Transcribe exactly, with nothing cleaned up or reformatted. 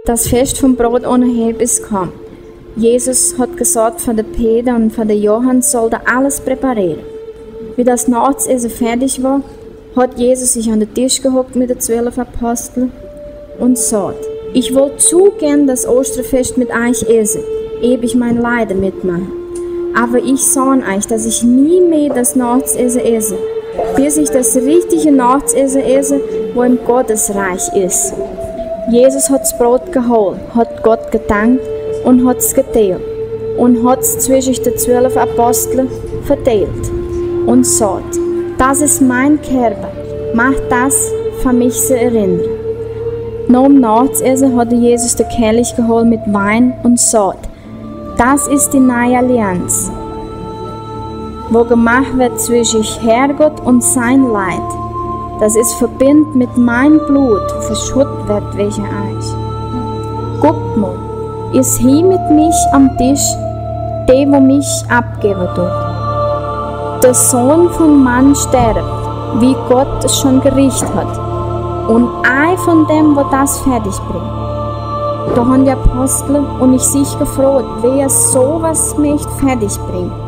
Das Fest vom Brot ohne Hefe ist gekommen. Jesus hat gesagt, von der Peter und von der Johann soll da alles präparieren. Wie das Nachtsessen fertig war, hat Jesus sich an den Tisch gehockt mit den zwölf Aposteln und sagt: Ich will zu gern das Osterfest mit euch essen, ehe ich mein Leiden mitmache. Aber ich sage euch, dass ich nie mehr das Nachtsessen esse, bis ich das richtige Nachtsessen esse, wo im Gottesreich ist. Jesus hat das Brot geholt, hat Gott gedankt und hat es geteilt und hat es zwischen die zwölf Apostel verteilt und sagt: Das ist mein Körper, macht das, für mich zu erinnern. Nach dem Nachtsessen hat Jesus den Kelch geholt mit Wein und sagt: Das ist die neue Allianz, wo gemacht wird zwischen Herrgott und sein Leid, das ist verbindet mit meinem Blut, verschüttet wird wegen euch. Guckt mal, ist hier mit mich am Tisch der, wo mich abgeben tut. Der Sohn von Mann sterbt, wie Gott es schon gerichtet hat, und ei von dem, wo das fertig bringt. Da haben die Apostel und ich sich gefragt, wer sowas möchte fertig bringen.